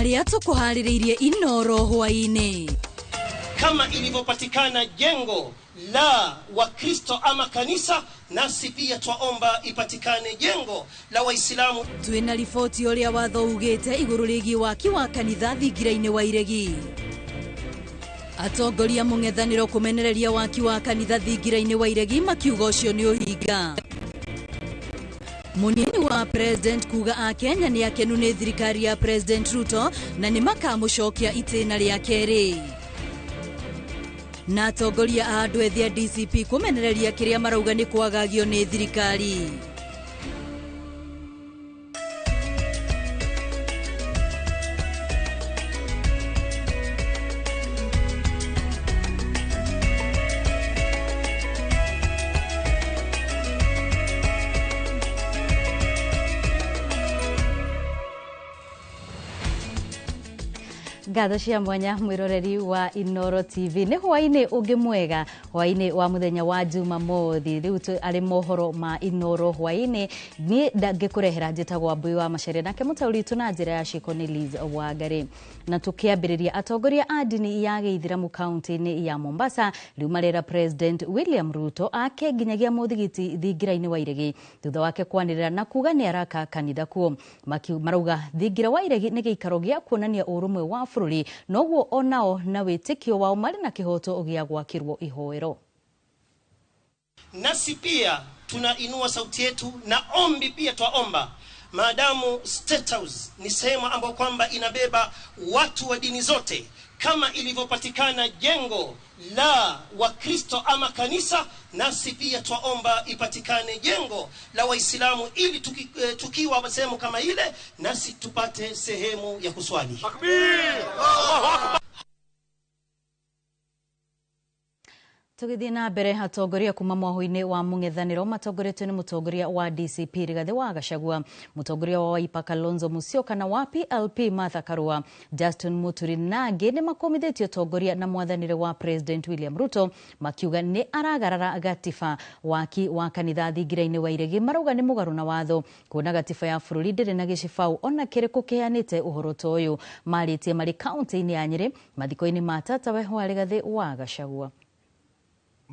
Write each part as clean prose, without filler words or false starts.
Marĩa tũkũharĩrĩirie Inoro hwaĩ-inĩ. Kama ilivyopatikana jengo la Wakristo ama kanisa, nasi pia twaomba ipatikane jengo la Waislamu. Twina riboti ũrĩa watho ugĩte igũrũ rĩgiĩ waki wa kanitha thingira-inĩ wa Iregi. Atongoria mũng'ethanĩro kũmenereria waki wa kanitha thingira-inĩ wa Iregi makiuga ũcio nĩ ũhinga. Munini wa President kuga Akenya nĩ akenu nĩ thirikari ya President Ruto na nĩ makamũcokia itĩna rĩa kerĩ. Na atongoria a andũ ethĩ a DCP kũmenereria kĩrĩa marauga nĩ kwagagio nĩ thirikari. Ngatho cia mwanya mwiroreri wa Inoro TV nĩ hwaĩ-inĩ ũngĩ mwega, hwaĩ-inĩ wa mũthenya wa Jumamothi. Rĩu arĩ mohoro ma Inoro hwaĩ-inĩ, niĩ ndangĩkũrehera njĩtagwo Wambui wa Macharia, nake mũtaũri witũ na njĩra ya ciĩko nĩ Liz Wangari. Na tũkĩambĩrĩria, atongoria a ndini ya gĩithĩramu kaunti-inĩ ya Mombasa rĩu marera President William Ruto ake nginyagia mũthigiti thingira-inĩ wa Iregi thutha wake kwanĩrĩra na kuga nĩ araka kanitha kuo. Marauga thingira wa Iregi nĩ gĩikaro gĩa kuonania ũrũmwe wa bũrũri, noguo onao na wĩtĩkio wao marĩ na kĩhoto gĩa gwakĩrwo ihoero. Nasi pia tunainua sauti yetu na ombi pia twaomba, maadamu State House ni sehemu ambayo kwamba inabeba watu wa dini zote, kama ilivyopatikana jengo la Wakristo ama kanisa, nasi pia twaomba ipatikane jengo la Waislamu ili tukiwa sehemu kama ile nasi tupate sehemu ya kuswali. Takbir! Allahu Akbar! Tũgĩthiĩ na mbere, atongoria kuma mwahũ-inĩ wa mũng'ethanĩro matongoretio nĩ mũtongoria wa DCP Rigathĩ wa Gachagua, mũtongoria wa Wiper Kalonzo Musyoka na wa PLP Martha Karua, Justin Muturi na angĩ nĩ makũmithĩtie ũtongoria na mwathanĩre wa President William Ruto makiuga nĩ aragarara gatiba. Waki wa kanitha thingira-inĩ wa Iregi marauga nĩ mũgarũ na watho, kuona gatiba ya bũrũri ndĩrĩ na gĩcibaũ ona kĩrĩkũ kĩheanĩte ũhoro ta ũyũ. Marĩtie marĩ kaunti-inĩ ya Nyĩrĩ mathiko-inĩ ma tatawe wa Rigathĩ wa Gachagua.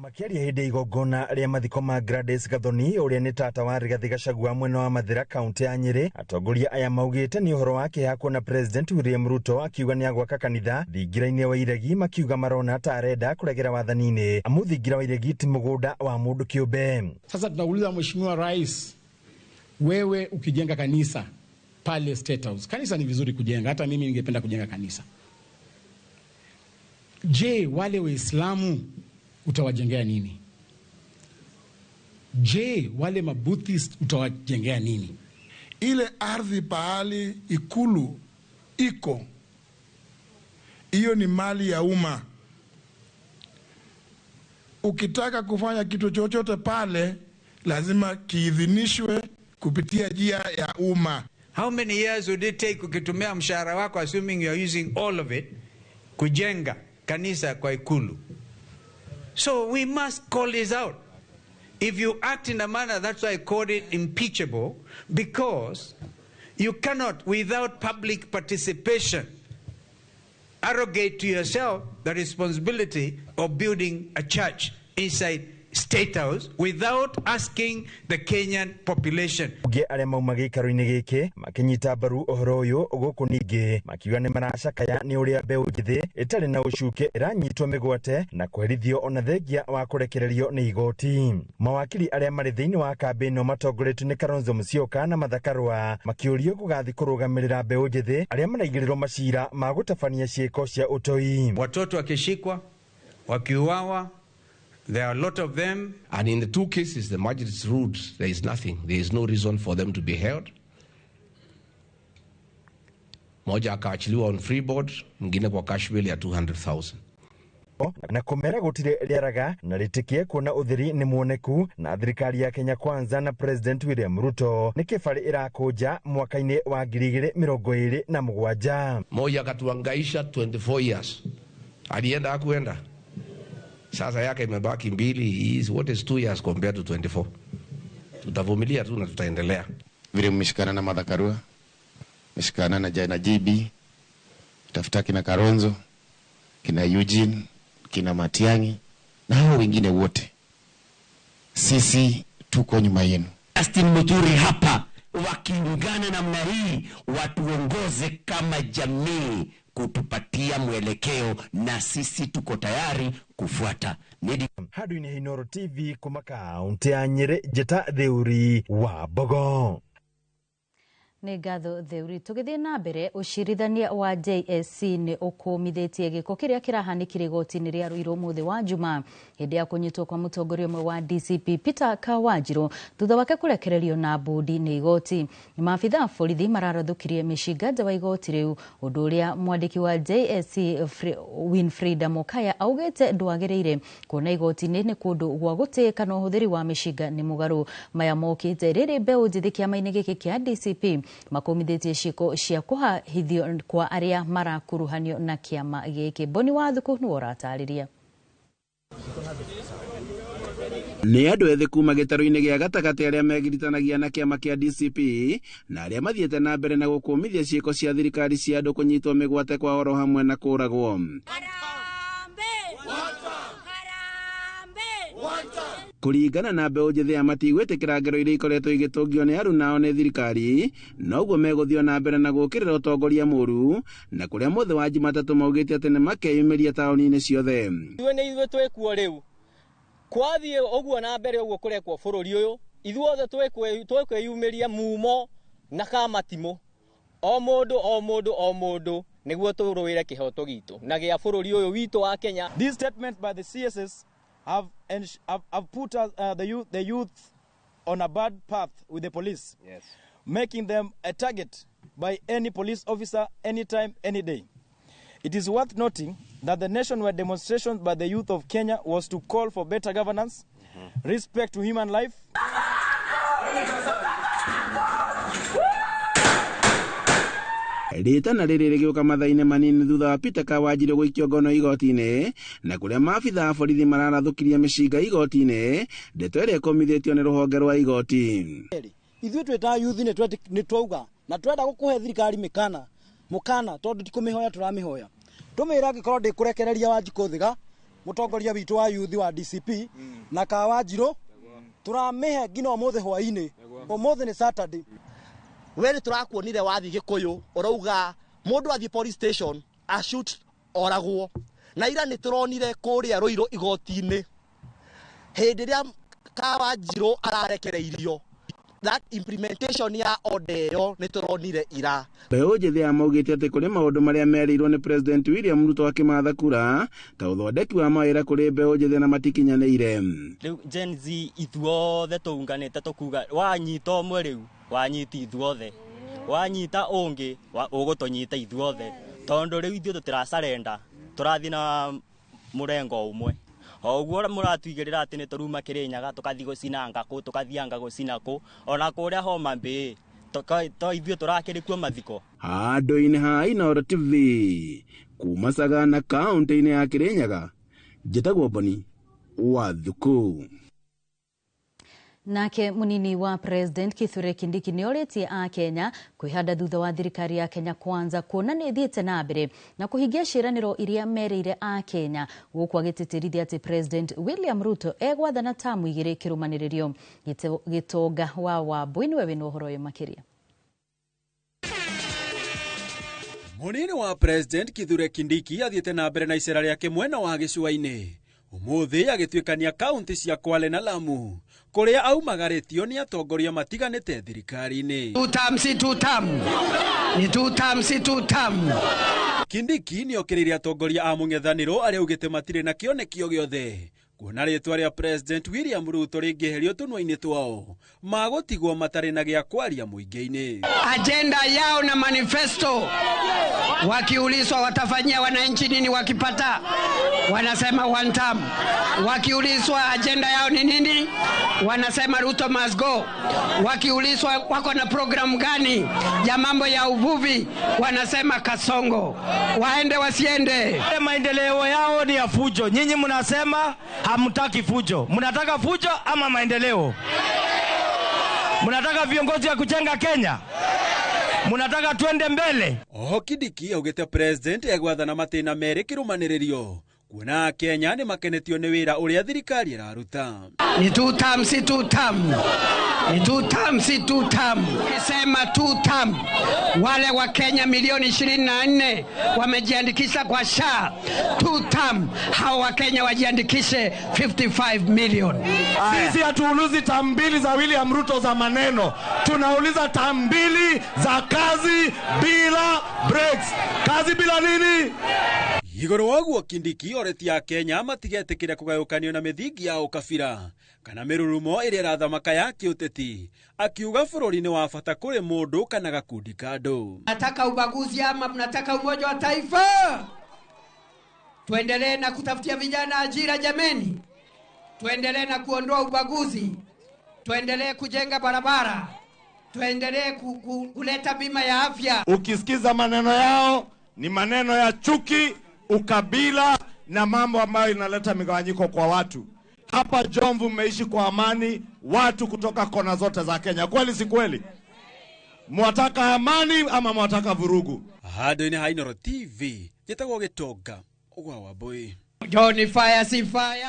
Makĩaria hĩndĩ ya igongona rĩa mathiko ma Gladys Gathoni ũrĩa nĩ tata wa Rigathĩ Gachagua mwena wa Mathĩra kaunti ya Nyĩrĩ, atongoria aya maugĩte nĩ ũhoro wa kĩeha kuona President William Ruto akiuga nĩ agwaka kanitha thingira-inĩ wa Iregi, makiuga marona ta arenda kũregera wathani-inĩ amu thingira wa Iregi ti mũgũnda wa mũndũ kĩũmbe. Sasa tunauliza Mheshimiwa Rais, wewe ukijenga kanisa pale State House, kanisa ni vizuri kujenga, hata mimi ningependa kujenga kanisa. Je, wale Waislamu utawajengea nini? Je, wale mabuddhist utawajengea nini? Ile ardhi pahali ikulu iko, hiyo ni mali ya umma. Ukitaka kufanya kitu chochote pale lazima kiidhinishwe kupitia njia ya umma. How many years would it take ukitumia mshahara wako, assuming you are using all of it, kujenga kanisa kwa ikulu? So we must call this out. If you act in a manner, that's why I called it impeachable, because you cannot, without public participation, arrogate to yourself the responsibility of building a church inside State House without asking the Kenyan population. Bunge arĩa mauma gĩikaro-inĩ gĩkĩ makĩnyita mbaru ũhoro ũyũ gũkũ ningĩ makiuga nĩ maracakaya nĩ ũrĩa mbeũ njĩthĩ ĩtarĩ na ũcuke ĩranyitwo mĩgwate na kũherithio ona thengia wa kũrekererio nĩ igoti. Mawakiri arĩa marĩ thĩinĩ wa kambĩ ĩno matongoretio nĩ Kalonzo Musyoka na Martha Karua makĩũrio gũgathiĩ kũrũgamĩrĩra mbeũ njĩthĩ arĩa maraigĩrĩrwo macira ma gũtabania ciĩko cia ũtoi. Watoto wakishikwa, wakiuawa, there are a lot of them. And in the two cases, the magistrates ruled there is nothing. There is no reason for them to be held. Moja akaachiliwa on free board, mwingine kwa cash bail ya 200,000. Na kumera gũtirĩ rĩaraga na rĩtĩkie kuona ũtheri nĩ muoneku na thirikari ya Kenya Kwanza na President William Ruto nĩ kĩbarĩ ĩrakũnja mwaka-inĩ wa 2027. Moja akatuangaisha 24 years. Alienda hakuenda. Sasa yake imebaki mbili. Is what is 2 years compared to 24? Tutavumilia tu na tutaendelea. Vile mmeshikana na Martha Karua, mmeshikana na Jana GB, Tafuta kina Karonzo, kina Eugene, kina Matiang'i na hao wengine wote. Sisi tuko nyuma yenu. Justin Muturi hapa wakiungana namna hii watuongoze kama jamii kutupatia mwelekeo, na sisi tuko tayari kufuata. Handũ-inĩ ha Inooro TV kuma kaunti ya Nyĩrĩ, njĩta Theuri wa Mbogo. Nĩ ngatho Theuri. Tũgĩthiĩ na mbere, ũcirithania wa JSC nĩ ũkũmithĩtie gĩko kĩrĩa kĩrahanĩkire igoti-inĩ rĩa Ruiru ũmũthĩ wa Juma hĩndĩ ya kũnyitwo kwa mũtongoria ũmwe wa DCP Peter Kawanjirũ thutha wake kũrekererio na mbũndi nĩ igoti. Maabitha a borithi mararathũkirie mĩcinga nja wa igoti rĩu, ũndũ ũrĩa mwandĩki wa JSC Winfrida Mokaya augĩte ndwagĩrĩire, kuona igoti-inĩ nĩ kũndũ gwa gũtĩĩka na ũhũthĩri wa mĩcinga nĩ mũgarũ. Maya mokĩte rĩrĩ mbeũ njĩthĩ kĩama-inĩ gĩkĩ kĩa DCP makomithĩtie ciĩko cia kũhahithio kwa arĩa marakuruhanio na kĩama gĩkĩ. Boni wa Thuku nĩwe ũratarĩria. Nĩ andũ ethĩ kuma gĩtarũ-inĩ gĩa gatagatĩ arĩa megiritanagia na kĩama kĩa DCP na arĩa mathiĩte na mbere na gũkũmithia ciĩko cia thirikari cia andũ kũnyitwo mĩgwate kwa oro hamwe na kũragwo. Kũringana na mbeũ njĩthĩ aya matigwĩtĩkĩra ngero iria ikoretwo igĩtũngio nĩ aruna ao nĩ thirikari, noguo megũthiĩ na mbere na gũũkĩrĩra ũtongoria mũũru, na kũrĩa mũthĩ wa Jumatatũ maugĩte atĩ nĩmakeyumĩria taũni-inĩ ciothe. Ithuĩ nĩ ithuĩ twĩkuo rĩu, kwathiĩ ũguo na mbere ũguo kũrekwo bũrũri ũyũ, ithuothe twĩkwĩyumĩria mumo na kamatimũ, o mũndũ o mũndũ o mũndũ, nĩguo tũrũĩre kĩhoto gitũ na gĩa bũrũri ũyũ witũ wa Kenya. These statements by the CSS have put us, the youth on a bad path with the police, yes, making them a target by any police officer, anytime, any day. It is worth noting that the nationwide demonstration by the youth of Kenya was to call for better governance, respect to human life. Rĩtana rĩrĩ rĩgĩũka mathaa-inĩ manini thutha wa Peter Kawanjirũ gũikio ngono igoti-inĩ, na kũrĩa maabitha a borithi mararathũkirie mĩcinga igoti-inĩ, ndeto ĩrĩa ĩkũmithĩtio nĩ rũhonge rwa igoti. Ithuĩ twĩ ta youth nĩ twauga na twenda gũkũhe thirikari mĩkana mũkana, tondũ ti kũmĩhoya tũramĩhoya, tũmĩre angĩkorwo ndĩkũrekereria Wanjikũ Thiga mũtongoria witũ wa youth wa DCP na Kawanjirũ, tũramĩhe nginya ũmũthĩ hwaĩ-inĩ. Ũmũthĩ nĩ Saturday. We nĩ tũrakuonire wathiĩ Gĩkũyũ ũrauga mũndũ athiĩ police station ashoot oragwo, na ira nĩ tũronire kũrĩa Ruiru igoti-inĩ hĩndĩ ĩrĩa Kawanjirũ ararekereirio, that implementation ya order ĩyo nĩ tũronire ira. Mbeũ njĩthĩ aya maugĩte atĩ kũrĩ maũndũ marĩa merĩirwo nĩ President William Ruto akĩmatha kura ta ũthondeki wa mawĩra kũrĩ mbeũ njĩthĩ na matikinyanĩire. Rĩu Gen Z ithuothe tũunganĩte tũkuga wanyita ũmwe rĩu wanyita ithuothe, wanyita ũngĩ ũgũtũnyita ithuothe, tondũ rĩu ithuĩ tũtirasarenda, tũrathiĩ na mũrengo ũmwe. O ũguo mũratũigĩrĩra atĩ nĩ tũruma Kĩrĩnyaga tũkathiĩ gũcina ngakũ, tũkathianga gũcina kũ, ona kũrĩa Homa Bay to ithuĩ tũrakĩrĩ kuo mathiko. Handũ-inĩ ha Inooro TV kuma Sagana kaunti-inĩ ya Kĩrĩnyaga, njĩtagwo Boni wa Thuku. Nake munini wa President Kithure Kindiki nĩorĩtie a Kenya kwĩhanda thutha wa thirikari ya Kenya Kwanza kuona nĩ ĩthiĩte na mbere na kũhingia ciĩranĩro iria merĩire a Kenya, gũkũ agĩtĩtĩrithia atĩ President William Ruto egwathana tamu igĩrĩ kĩrũmanĩrĩrio. Gĩtonga wa Wambui nĩwe wĩna ũhoro ũyũ makĩria. Munini wa President Kithure Kindiki athiĩte na mbere na icera rĩake mwena wa gĩcũa-inĩ ũmũthĩ agĩtuĩkania kaunti cia Kwale na Lamu kũrĩa aumagarĩtio nĩ atongoria matiganĩte thirikari-inĩ. Two term, si two term. Ni two term, si two term. Kindiki nĩokĩrĩire atongoria a mũng'ethanĩro arĩa augĩte matirĩ na kĩoneki o gĩothe kuona rĩtwa rĩa President William Ruto rĩngĩeherio tũnua-inĩ twao magũtigwo matarĩ na gĩa kwaria mũingĩ-inĩ. Agenda yao na manifesto, wakiulizwa watafanyia wananchi nini wakipata, wanasema one term. Wakiulizwa agenda yao ni nini, wanasema Ruto must go. Wakiulizwa wako na program gani ya mambo ya uvuvi, wanasema Kasongo. Waende wasiende. Maendeleo yao ni ya fujo. Nyinyi mnasema hamtaki fujo. Mnataka fujo ama maendeleo? Mnataka viongozi ya kujenga Kenya? Munataka tuende mbele? Oho Kindiki augĩte president egwathana matĩna merĩ kĩrũmanĩrĩrio kuona Akenya nĩ makenetio nĩ wĩra ũrĩa thirikari ĩraruta. Ni two term, si two term. Ni two term, si two term. Sema two term. Wale wa Kenya milioni 24 wamejiandikisha kwa SHA two term. Hao wa Kenya wajiandikishe 55 million. Sisi hatuulizi term mbili za William Ruto za maneno, tunauliza term mbili za kazi bila breaks. Kazi bila nini? Igũrũ wa ũguo Kindiki oretie Akenya matigetĩkĩre kũgayũkanio na mĩthingi ya ũkabira kana mĩrurumo ĩrĩa ĩrathamaka ya kĩũteti, akiuga bũrũri nĩ wa bata kũrĩ mũndũ kana gakundi ka andũ. Mnataka ubaguzi ama mnataka umoja wa taifa? Tuendelee na kutafutia vijana ajira jameni, tuendelee na kuondoa ubaguzi, tuendelee kujenga barabara, tuendelee kuleta bima ya afya. Ukisikiza maneno yao ni maneno ya chuki, ukabila na mambo ambayo inaleta migawanyiko kwa watu. Hapa Jomvu mmeishi kwa amani, watu kutoka kona zote za Kenya. Kweli si kweli? Mwataka amani ama mwataka vurugu? Handũ-inĩ ha Inooro TV njĩtagwo Gĩtonga gwa Wambui. John fire si fire.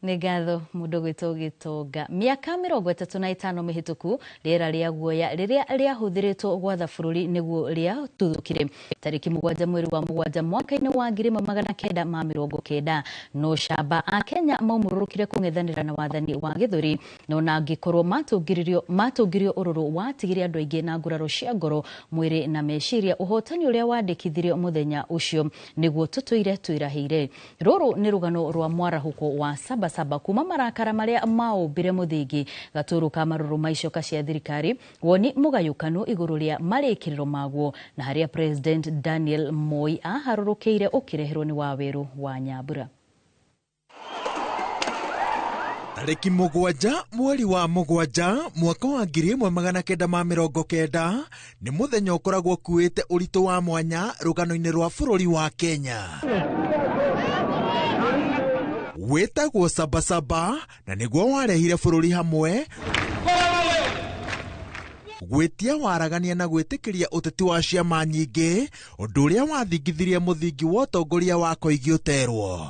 Nĩ ngatho mũndũ gwĩtwo Gĩtonga. Mĩaka 35 mĩhĩtũku rĩera rĩa guoya rĩrĩa rĩahũthĩrĩtwo gwatha bũrũri nĩguo rĩatuthũkire tarĩki 7 mweri wa 7 mwaka-inĩ wa 1990. No camba a Kenya maumũrũrũkire kũng'ethanĩra na wathani wa gĩthũri, no na angĩkorwo matũngirio ũrũrũ watigire andũ aingĩ na nguraro cia ngoro, mwĩrĩ na meciria. Ũhotani ũrĩa wandĩkithirio mũthenya ũcio nĩguo tũtũire twĩrahĩire. Rũrũ nĩ rũgano rwa mwarahũko wa saba saba kuma marakara maria maũmbire mũthingi gatũrũ ka marũrũ ma icoka cia thirikari, woni mũgayũkano igũrũ rĩa marĩkĩrĩro maguo na harĩa President Daniel Moi aharũrũkĩire ũkĩreherwo nĩ Wawerũ wa Nyambura. Tarĩki 7 mweri wa 7 mwaka wa 1990 nĩ mũthenya ũkoragwo ũkuĩte ũritũ wa mwanya rũgano-inĩ rwa bũrũri wa Kenya. Wĩtagwo Sabasaba na nĩguo warehire bũrũri hamwe gwĩtia waragania na gwĩtĩkĩria ũteti wa ciama nyingĩ, ũndũ ũrĩa wathingithirie mũthingi wa ũtongoria wa Koigi ũterwo.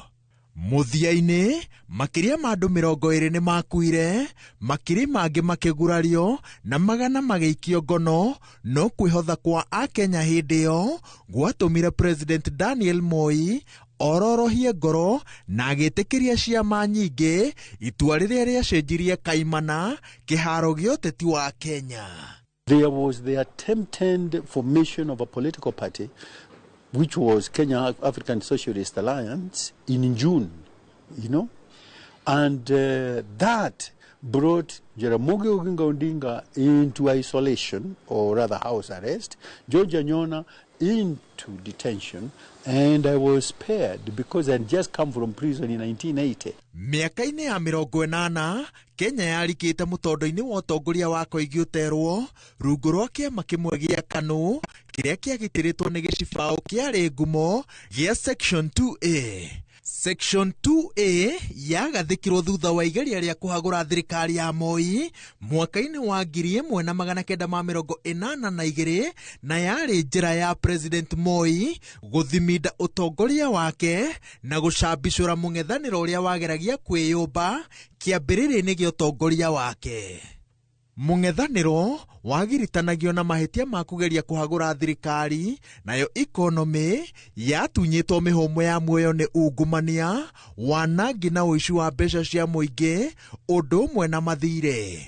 Mũthia-inĩ makĩria ma andũ 20 nĩ makuire, makiri mangĩ makĩgurario na magana magĩikio ngono, no kwĩhotha kwa Akenya hĩndĩ ĩyo gwatũmire President Daniel Moi ororohie ngoro na agĩtĩkĩria ciama nyingĩ, itua rĩrĩa rĩacenjirie kaimana kĩharo gĩa ũteti wa Kenya. There was the attempted formation of a political party which was Kenya African Socialist Alliance in June, you know, and that brought Jaramogi Oginga Odinga into isolation, or rather house arrest, George Anyona into detention, and I was spared because I had just come from prison in 1980. Mĩaka-inĩ ya 80 Kenya yarikĩte mũtondo-inĩ wa ũtongoria wa Koigi ũterwo rungu rwa kĩama kĩmwe gĩa KANU kĩrĩa kĩagitĩrĩtwo nĩ gĩcibaũ kĩarĩ ngumo gĩa Section 2A. Section 2A yagathĩkirwo thutha wa igeria rĩa kũhagũra thirikari ya Moi mwaka-inĩ wa 1982 na yarĩ njĩra ya President Moi gũthiminda ũtongoria wake na gũcambicũra mũng'ethanĩro ũrĩa wageragia kwĩyũmba kĩambĩrĩria-inĩ gĩa ũtongoria wake. Mũng'ethanĩro wagiritanagio na mahĩtia ma kũgeria kũhagũra thirikari, nayo ikonomĩ yatunyĩtwo mĩhũmũ ya muoyo nĩ ungumania, wanangi na ũici wa mbeca cia mũingĩ, ũndũ ũmwe na mathirĩ.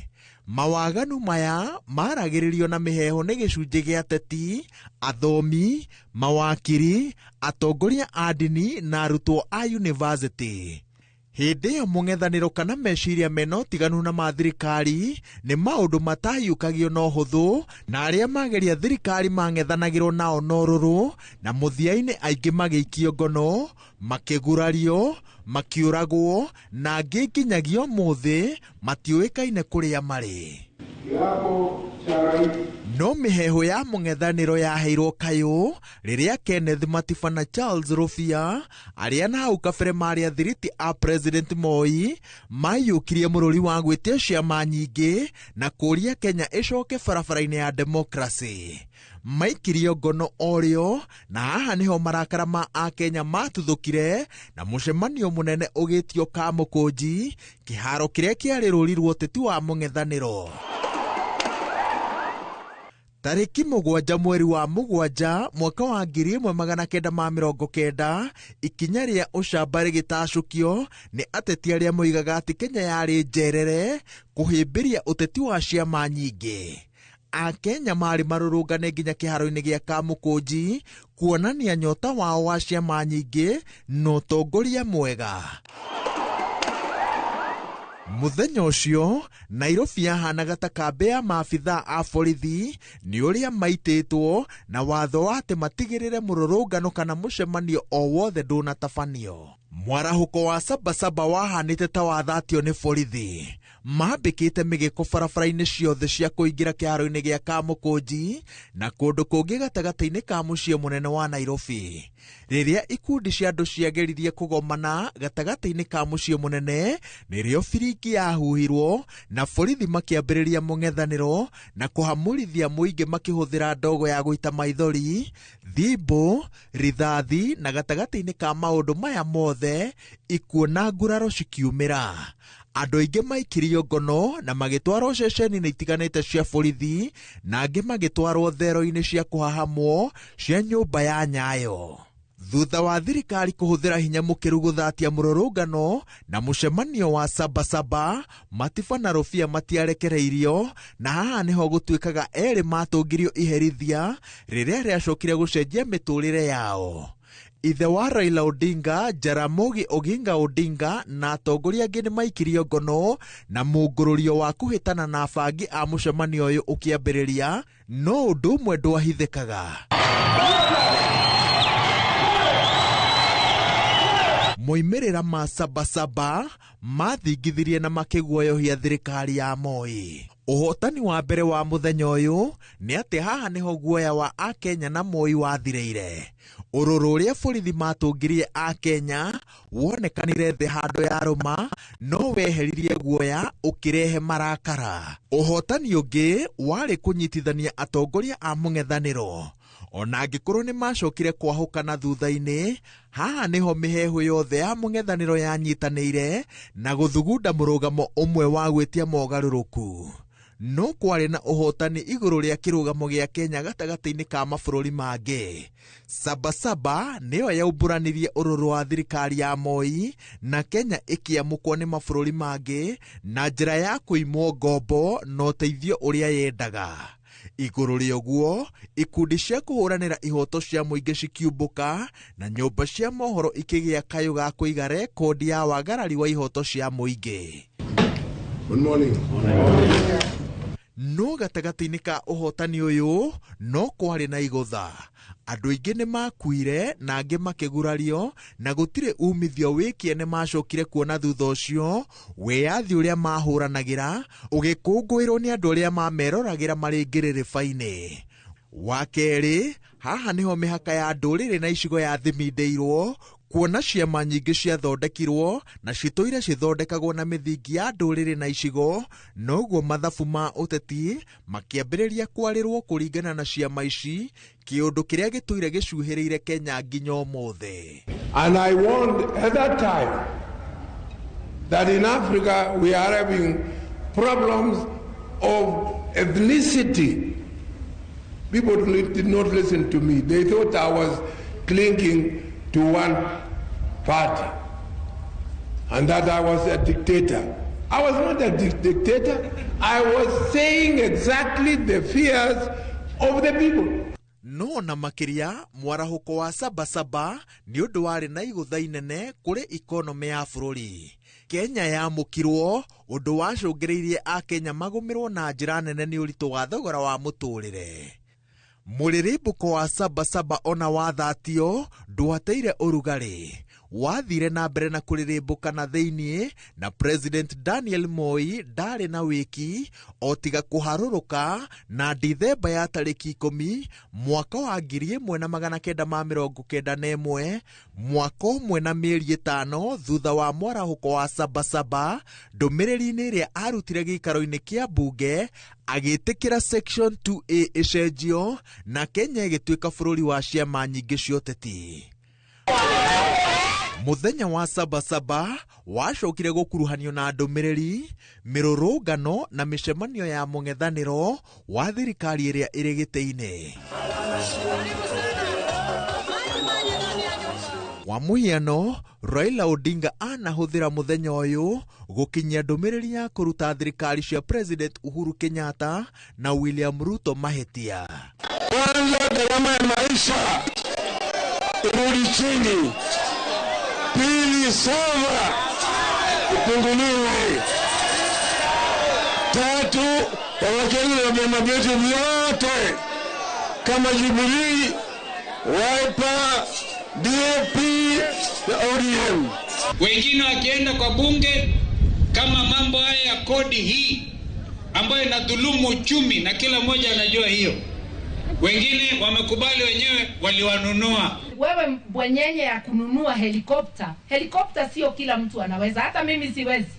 Mawaganu maya maragĩrĩrio na mĩheehũ nĩ gĩcunjĩ gĩa ateti, athomi, mawakiri, atongoria a ndini na arutwo a yunivasĩtĩ. Hĩndĩ ĩyo mũng'ethanĩro kana meciria mena ũtiganu na ma thirikari nĩ maũndũ matahiũkagio na ũhũthũ, na arĩa mageria thirikari mang'ethanagĩrwo nao na ũrũrũ, na mũthia-inĩ aingĩ magĩikio ngono, makĩgurario, makĩũragwo, na angĩ nginyagia ũmũthĩ matiũĩkaine kũrĩa marĩ. Kiapo cha rais. No mĩheehũ ya mũng'ethanĩro yaheirwo kayũ rĩrĩa Kenneth Matiba na Charles Rũbia arĩa na hau kabere marĩ athiriti a President Moi maiyũkirie mũrũri wa gwĩtia ciama nyingĩ na kũũria Kenya ĩcoke barabara-inĩ ya demokracĩ. Maikirio ngono orĩo na haha nĩho marakara ma akenya matuthũkire na mũcemanio mũnene ũgĩtio Kamũkũnji, kĩharo kĩrĩa kĩarĩ rũri rwa ũteti wa mũng'ethanĩro. Tarĩki 7 mweri wa 7 mwaka wa 1990 ikinya rĩa ũcamba rĩgĩtacũkio nĩ ateti arĩa moigaga atĩ Kenya yarĩ njerere kũhĩmbĩria ũteti wa ciama nyingĩ. Akenya marĩ marũrũngane nginya kĩharo-inĩ gĩa Kamũkũnji kuonania nyota wao wa ciama nyingĩ na ũtongoria mwega. Mũthenya ũcio Nairobi yahanaga ta kambĩ ya maabithaa a borithi nĩ ũrĩa maitĩtwo na watho wa atĩ matigĩrĩre mũrũrũngano kana mũcemanio o wothe ndũnatabanio. Mwarahũko wa Sabasaba wahanĩte ta wathatio nĩ borithi. Mambĩkĩte mĩgĩko barabara-inĩ ciothe cia kũingĩra kĩharo-inĩ gĩa Kamũkũnji na kũndũ kũngĩ gatagatĩ-inĩ ka mũciĩ mũnene wa Nairobi. Rĩrĩa ikundi cia andũ ciageririe kũgomana gatagatĩ-inĩ ka mũciĩ mũnene, nĩrĩo biringi yahuhirwo na borithi makĩambĩrĩria mũng'ethanĩro na kũhamũrithia mũingĩ makĩhũthĩra ndogo ya gũita maithori, thimbũ, rithathi na gatagatĩ-inĩ ka maũndũ maya mothe ikuũ na nguraro cikiumĩra. Andũ aingĩ maikirio ngono na magĩtwarwo ceceni-inĩ itiganĩte cia borithi na angĩ magĩtwarwo thero-inĩ cia kũhahamwo cia nyũmba ya Nyayo. Thutha wa thirikari kũhũthĩra hinya mũkĩru gũthatia mũrũrũngano na mũcemanio wa Sabasaba, Matiba na Rũbia matiarekereirio na haha nĩho gũtuĩkaga erĩ matũngirio iherithia rĩrĩa rĩacokire gũcenjia mĩtũrĩre yao. Ithe wa Raila Odinga, Jaramogi Oginga Odinga na atongoria angĩ nĩmaikirio ngono na mũngũrũrio wa kũhĩtana na abangi a mũcemanio ũyũ ũkĩambĩrĩria, no ũndũ ũmwe ndwahithĩkaga. Moimĩrĩra ma Sabasaba mathingithirie na makĩguoyohia thirikari ya Moi. Ũhotani wa mbere wa mũthenya ũyũ nĩ atĩ haha nĩho guoya wa akenya na Moi wathirĩire. Ũrũrũ ũrĩa borithi matũngirie akenya wonekanire thĩ handũ ya rũma no weheririe guoya ũkĩrehe marakara. Ũhotani ũngĩ warĩ kũnyitithania atongoria a mũng'ethanĩro. Ona angĩkorwo nĩ macokire kwahũkana thutha-inĩ, haha nĩho mĩheehũ yothe ya mũng'ethanĩro yanyitanĩire na gũthugunda mũrũgamo ũmwe wa gwĩtia mogarũrũku. No kwarĩ na ũhotani igũrũ rĩa kĩrũgamo gĩa Kenya gatagatĩ-inĩ ka mabũrũri mangĩ. Sabasaba nĩyo yaumbũranirie ũrũrũ wa thirikari ya Moi na Kenya ĩkĩamũkwo nĩ mabũrũri mangĩ na njĩra ya kũimwo ngombo na ũteithio ũrĩa yendaga. Igũrũ rĩa ũguo, ikundi cia kũhũranĩra ihoto cia mũingĩ cikiumbũka na nyũmba cia mohoro ikĩgĩa kayũ ga kũiga rekondi ya wagarari wa ihoto cia mũingĩ. Good morning. No gatagatĩ-inĩ ka ũhotani ũyũ no kwarĩ na igũtha. Andũ aingĩ nĩ makuire na angĩ makĩgurario na gũtirĩ umithio wĩkĩene macokire kuona thutha ũcio wĩyathi ũrĩa mahũranagĩra ũgĩkũngũĩrwo nĩ andũ arĩa mameroragĩra marĩ ngĩrĩrĩba-inĩ. Wa kerĩ, haha nĩho mĩhaka ya ndũrĩrĩ na icigo yathimindĩirwo kuona ciama nyingĩ ciathondekirwo na citũire cithondekagwo na mĩthingi ya ndũrĩrĩ na icigo, noguo mathabu ma ũteti makĩambĩrĩria kwarĩrwo kũringana na ciama ici, kĩũndũ kĩrĩa gĩtũire gĩcuhĩrĩire Kenya nginya ũmũthĩ. And I warned at that time that in Africa we are having problems of ethnicity. People did not listen to me. They thought I was clinging to one party and that I was a dictator. I was not a dictator. I was saying exactly the fears of the people. No na makĩria mwarahũko wa Sabasaba nĩ ũndũ warĩ na igũtha inene kũrĩ ikonomĩ ya bũrũri. Kenya yamũkirwo ũndũ wacũngĩrĩirie akenya magũmĩrwo na njĩra nene nĩ ũritũ wa thogora wa mũtũrĩre. Mũrĩrĩmbũko wa Sabasaba ona wathatio ndwateire ũrugarĩ. Wathire na mbere na kũrĩrĩmbũka na thĩiniĩ, na President Daniel Moi ndarĩ na wĩki o tiga kũharũrũka na Dithemba ya tarĩki 10 mwaka wa 1991, mwaka ũmwe na mĩeri 5 thutha wa mwarahũko wa Sabasaba. Ndũmĩrĩri-inĩ ĩrĩa arutire gĩikaro-inĩ kĩa mbunge agĩtĩkĩra Section 2A ĩcenjio na Kenya ĩgĩtuĩka bũrũri wa ciama nyingĩ cia ũteti. Mũthenya wa Sabasaba wacokire gũkuruhanio na ndũmĩrĩri, mĩrũrũngano na mĩcemanio ya mũng'ethanĩro wa thirikari ĩrĩa ĩrĩ gĩtĩ-inĩ. Kwa mũhiano, Raila Odinga anahũthĩra mũthenya ũyũ gũkinyia ndũmĩrĩri ya kũruta thirikari cia President Uhuru Kenyatta na William Ruto mahĩtia. Kwanza gharama ya maisha irudi chini. Pili, sova ipunguliwe. Tatu, wawachane na vyama vyetu vyote kama Jubilee, Wiper, DAP na ODM. Wengine wakienda kwa bunge kama mambo haya ya kodi hii ambayo inadhulumu uchumi na kila mmoja anajua hiyo. Wengine wamekubali wenyewe, waliwanunua. Wewe bwenyenye ya kununua helikopta. Helikopta sio kila mtu anaweza, hata mimi siwezi.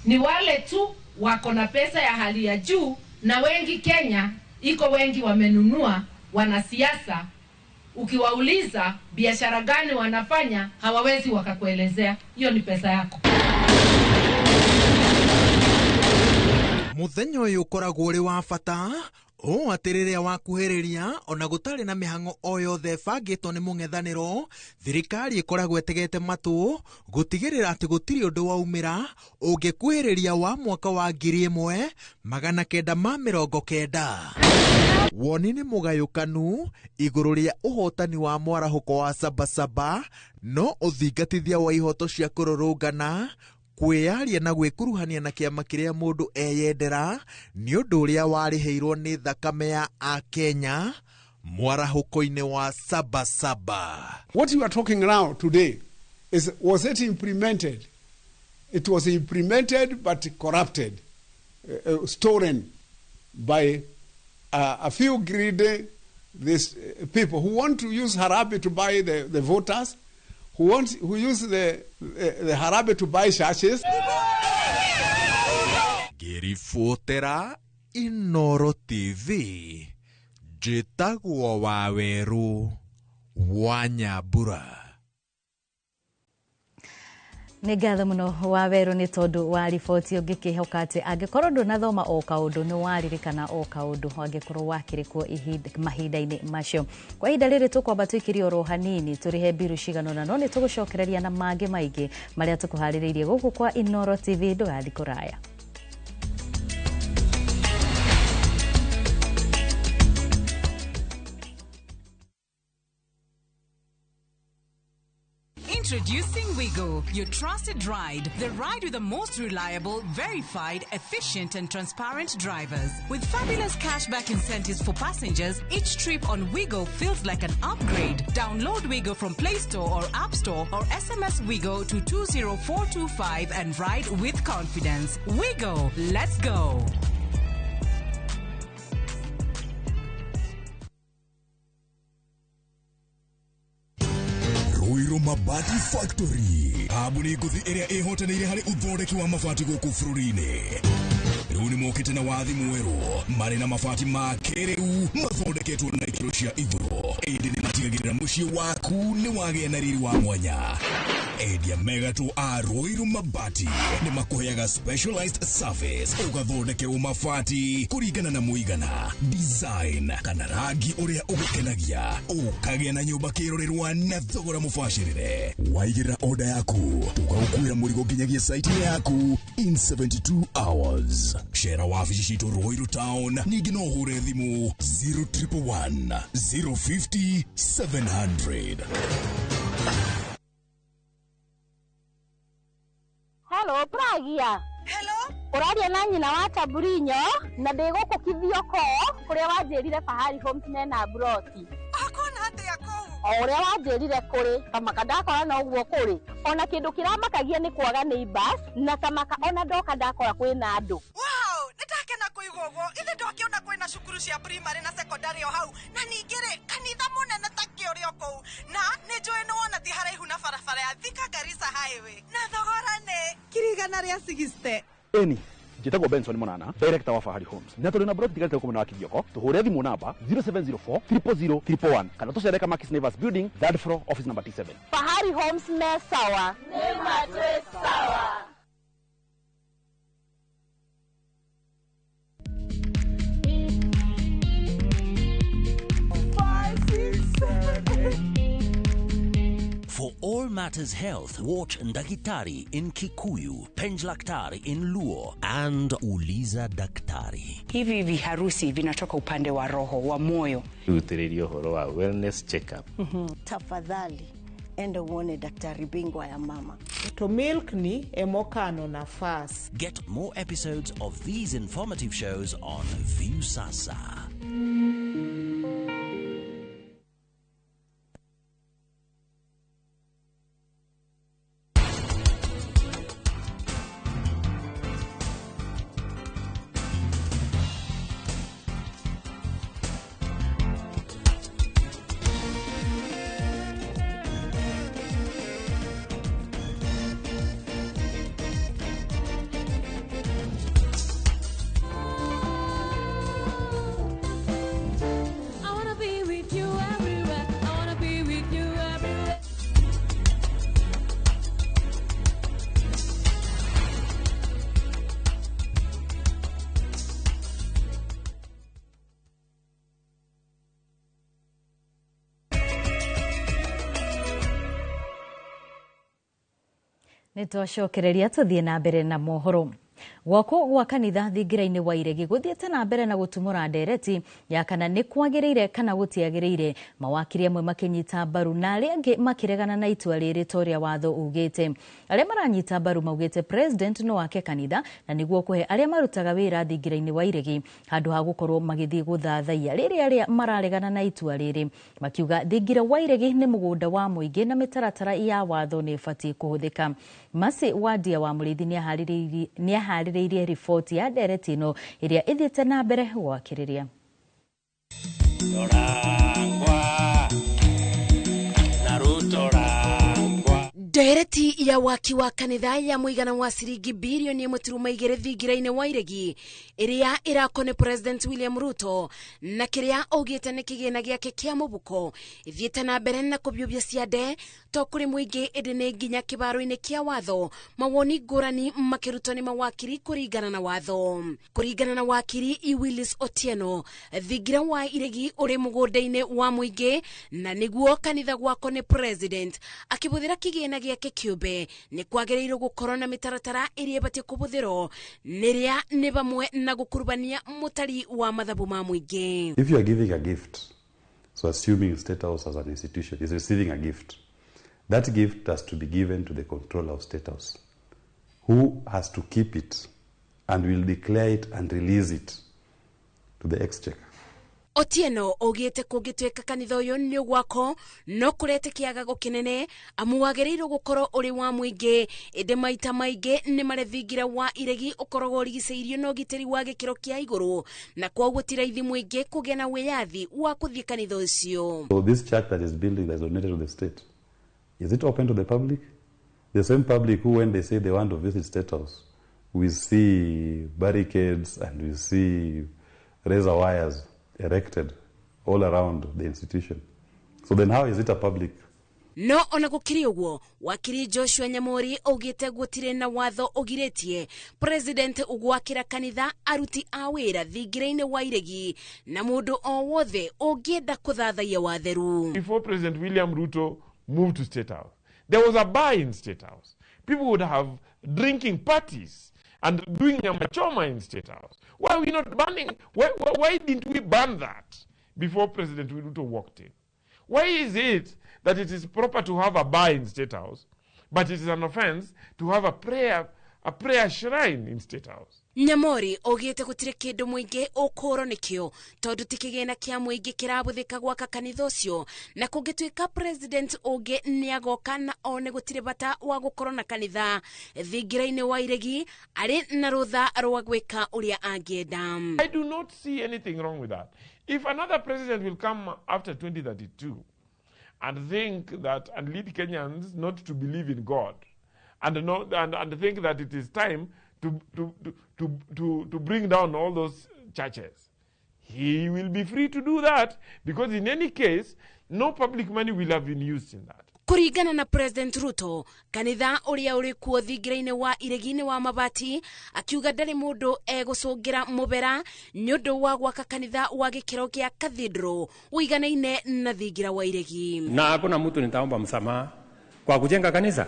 Ni wale tu wako na pesa ya hali ya juu, na wengi Kenya iko wengi wamenunua, wanasiasa. Ukiwauliza biashara gani wanafanya, hawawezi wakakuelezea. Hiyo ni pesa yako. Muthenya ũyũ ũkoragwo ũrĩ wa bata ũũ atĩ rĩrĩa wakuhĩrĩria ona gũtarĩ na mĩhang'o o yothe ĩbangĩtwo nĩ mũng'ethanĩro, thirikari ĩkoragwo ĩtegete matũ gũtigĩrĩra atĩ gũtirĩ ũndũ waumĩra ũngĩkuhĩrĩria wa mwaka wa 1990. Woni nĩ mũgayũkanu igũrũ rĩa ũhotani wa mwarahũko wa Sabasaba, no ũthingatithia wa ihoto cia kũrũrũngana, kwĩyaria na gwĩkuruhania na kĩama kĩrĩa mũndũ eyendera nĩ ũndũ ũrĩa warĩhĩirwo nĩ thakame ya Akenya mwarahũko-inĩ wa Sabasaba. What you are talking now today is, was it implemented? It was implemented but corrupted, stolen by a few greedy people who want to use Harambee to buy the voters, who use the Harambee to buy churches. Ngĩribotera Inoro TV, njĩtagwo Wawerũ wa Nyambura. Nĩ ngatho mũno Wawerũ nĩ tondũ wa riboti ũngĩkĩhoka atĩ angĩkorwo ndũnathoma o kaũndũ nĩ waririkana o kaũndũ angĩkorwo wakĩrĩkwo mahinda-inĩ macio. Kwa ihinda rĩrĩ tũkwamba tũikĩrie oro hanini tũrĩhe mbiru cigana ũna, no nĩ tũgũcokereria na mangĩ maingĩ marĩa tũkũharĩrĩirie gũkũ kwa Inoro TV. Ndũgathiĩ kũraya. Introducing Wigo, your trusted ride. The ride with the most reliable, verified, efficient and transparent drivers. With fabulous cashback incentives for passengers, each trip on Wigo feels like an upgrade. Download Wigo from Play Store or App Store or SMS Wigo to 20425 and ride with confidence. Wigo, let's go. Ruiru Mabati Factory, kambuni ngũthi ĩrĩa ĩhotanĩire harĩ ũthondeki wa mabati gũkũ bũrũri-inĩ. Rĩu nĩmokĩte na wathi mwerũ marĩ na mabati ma kĩrĩu mathondeketwo na ikĩro cia igũrũ, ĩndĩ nĩmatigagĩrĩra mũciĩ waku nĩ wagĩa na riri wa mwanya. Endia megatũ a Ruiru Mabati nĩmakũheaga specialized service ũgathondekerwo mabati kũringana na mũigana, design kana rangi ũrĩa ũgũkenagia, ũkagĩa na nyũmba kĩrorerwa na thogora mũbacĩrĩre. Waigĩrĩra order yaku tũgagũkuĩra mũrigo nginyagia site-inĩ yaku in 72 hours. Cera wabici citũ Ruiru Town, ningĩ no ũhũre thimũ 0111 050 700. Hello, Pragia. Hello. Ũraria na nyina wa Taburinyo na ndĩ gũkũ Kithioko kũrĩa wanjĩrire Fahari Homes mena broti. Akona atĩa kũu? O ũrĩa wanjĩrire kũrĩ kamaka ndakora noguo kũrĩ ona kĩndũ kĩramakagia nĩ kwaga neighbors na kamaka ona ndoka ndakora kwĩna andũ. Wow, nĩndakena kũigua ũguo. Ithe ndokĩona kwĩna cukuru cia primary na secondary o hau na ningĩ rĩ kanitha mũnene ta kĩ ũrĩ o kũu na nĩ njũĩ nĩ wona ti haraihu na barabara ya Thika Garissa Highway na thogora nĩ 160,000. Eni njĩtagwo Benson Monana, director wa Fahari Homes, na tũrĩ na broti tigarĩte gũkũ mwena wa Kithioko. Tũhũre thimũ namba 0704 000 111 kana tũcere Kamakis Neighbors Building, third floor, office number T7. Fahari Homes me sawa. Nĩ matwĩ sawa. For all matters health, watch Ndakitari in Kikuyu, Penjlaktari in Luo, and Uliza Daktari. Hivi viharusi vinatoka upande wa roho wa moyo. Rutĩrĩria ũhoro wa wellness check-up. Tafadhali enda uone daktari bingwa ya mama. To milk ni emokano nafas. Get more episodes of these informative shows on Viusasa. I wanna be with you everywhere. I wanna be with you everywhere. Nĩ twacokereria tũthiĩ na mbere na mohoro. Gwakwo gwa kanitha thingira-inĩ wa Iregi gũthiĩte na mbere na gũtumũra ndereti ya kana nĩ kwagĩrĩire kana gũtiagĩrĩire, mawakiri amwe makĩnyita mbaru na arĩa angĩ makĩregana na itua rĩrĩ ta ũrĩa watho ugĩte. Arĩa maranyita mbaru maugĩte president no ake kanitha na nĩguo kũhe arĩa marutaga wĩra thingira-inĩ wa Iregi handũ ha gũkorwo magĩthiĩ gũthathaiya. Rĩrĩ arĩa mararegana na itua rĩrĩ makiuga thingira wa Iregi nĩ mũgũnda wa mũingĩ na mĩtaratara ya watho nĩ ĩbatiĩ kũhũthĩka. Mercy Wandia wa Mũrĩithi nĩaharĩrĩirie riboti ya ndereti ĩno ĩrĩa ĩthiĩte na mbere gwakĩrĩria. Ndereti ya waki wa kanitha ya mũigana wa ciringi birioni 1.2 thingira-inĩ wa Iregi ĩrĩa ĩrakwo nĩ President William Ruto na kĩrĩa augĩte nĩ kĩgĩna gĩake kĩa mũbuko ĩthiĩte na mbere na kũbiũbia ciande to kũrĩ mũingĩ ĩndĩ nĩ nginya kĩbaro-inĩ kĩa watho mawoni ngũrani makĩrutwo nĩ mawakiri kũringana na watho. Kũringana na wakiri Willis Otieno, thingira wa Iregi ũrĩ mũgũnda-inĩ wa mũingĩ na nĩguo kanitha gwakwo nĩ President akĩbũthĩra kĩgĩna gĩake kĩũmbe nĩ kwagĩrĩirwo gũkorwo na mĩtaratara ĩrĩa ĩbatiĩ kũbũthĩrwo nĩrĩa nĩ bamwe na gũkurubania mũtari wa mathabu ma mũingĩ. If you are giving a gift, so assuming State House as an institution is receiving a gift, that gift has to be given to the controller of State House, who has to keep it and will declare it and release it to the exchequer. Otieno augĩte kũngĩtuĩka kanitha ũyũ nĩ gwako no kũrete kĩagago kĩnene amu wagĩrĩirwo gũkorwo ũrĩ wa mũingĩ ĩndĩ maita maingĩ nĩ marĩ thingira wa Iregi ũkoragwo ũrigicĩirio na ũgitĩri wa gĩkĩro kĩa igũrũ na kwoguo ti raithi mũingĩ kũgĩa na wĩyathi wa kũthiĩ kanitha ũcio. So this church that is building, that is donated to the state, is it open to the public? The same public who, when they say they want to visit State House, we see barricades and we see razor wires erected all around the institution. So then how is it a public? No ona gũkĩrĩ ũguo, wakiri Joshua Nyamori augĩte gũtirĩ na watho ũgirĩtie president gwakĩra kanitha aruti a wĩra thingira-inĩ wa Iregi na mũndũ o wothe ũngĩenda kũthathaiya watheru. Before President William Ruto moved to State House, there was a bar in State House. People would have drinking parties and doing nyama choma in State House. Why are we not banning? Why didn't we ban that before President Ruto walked in? Why is it that it is proper to have a bar in State House, but it is an offense to have a prayer shrine in State House? Nyamori augĩte gũtirĩ kĩndũ mũingĩ ũkũrwo nĩkĩo tondũ ti kĩgĩna kĩa mũingĩ kĩrabũthĩka gwaka kanitha ũcio, na kũngĩtuĩka president ũngĩ nĩagoka na one gũtirĩ bata wa gũkorwo na kanitha thingira-inĩ wa Iregi, arĩ na rũtha rwa gwĩka ũrĩa angĩenda. I do not see anything wrong with that. If another president will come after 2032 and think that and lead Kenyans not to believe in God and not and think that it is time to bring down all those churches, he will be free to do that, because in any case, no public money will have been used in that. Kũringana na President Ruto, kanitha ũrĩa ũrĩ kuo thingira-inĩ wa Iregi-inĩ wa mabati, akiuga ndarĩ mũndũ egũcũngĩra mũbera nĩ ũndũ wa gwaka kanitha wa gĩkĩro kĩa cathedral ũiganaine na thingira wa Iregi. Na hakuna mtu nitaomba msamaha kwa kujenga kanisa,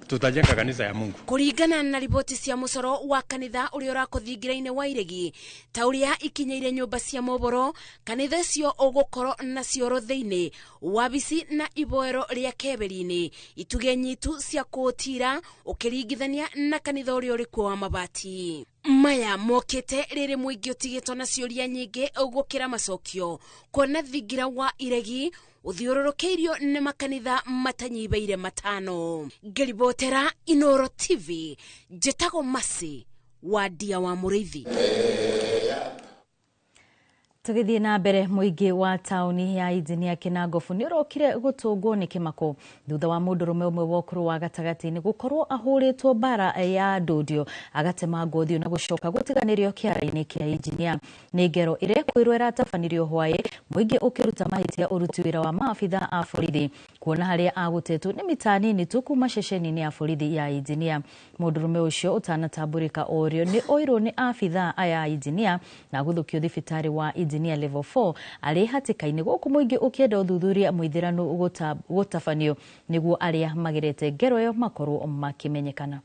tutajenga kanisa ya Mungu. Kũringana na riboti cia mũcoro wa kanitha ũrĩa ũrakwo thingira-inĩ wa Iregi, ta ũrĩa ikinyĩire nyũmba cia mohoro, kanitha ũcio ũgũkorwo na cioro thĩinĩ, wabici na iboero rĩa keberi-inĩ, itugĩ nyitu cia kũũtira ũkĩringithania na kanitha ũrĩa ũrĩ kuo wa mabati. Maya mokĩte rĩrĩ mũingĩ ũtigĩtwo na ciũria nyingĩ gũkĩra macokio, kuona thingira wa Iregi ũthiũrũrũkĩirio nĩ makanitha matanyibeire 5. Ngĩribotera Inooro TV, njĩtagwo Mercy wa Ndia wa Mũrĩithi. Tũgĩthiĩ na mbere, mũingĩ wa taũni ya Injinia Kĩnangobu nĩ ũrokire gũtũngwo nĩ kĩmako thutha wa mũndũrũme ũmwe wa ũkũrũ wa gatagatĩ-inĩ gũkorwo ahũrĩtwo mbara ya ndũndio agatemangwo ũthiũ na gũcoka gũtiganĩrio kĩara-inĩ kĩa Injinia. Nĩ ngero ĩrĩa kwĩrwo ĩratabanĩrio hwaĩ, mũingĩ ũkĩruta mahĩtia ũruti wĩra wa maabitha a borithi kuona harĩa agũtetwo nĩ mita nini tu kuma ceceni-inĩ ya borithi ya Injinia. Mũndũrũme ũcio ũtanatambũrĩka orio nĩ oirwo nĩ abitha aya a Injinia na gũthũkio thibitarĩ wa Injinia level 4 arĩ hatĩka-inĩ, gũkũ mũingĩ ũkĩenda ũthuthuria mũithĩranu gũtabanio nĩguo arĩa magerete ngero ĩyo makorwo makĩmenyekana.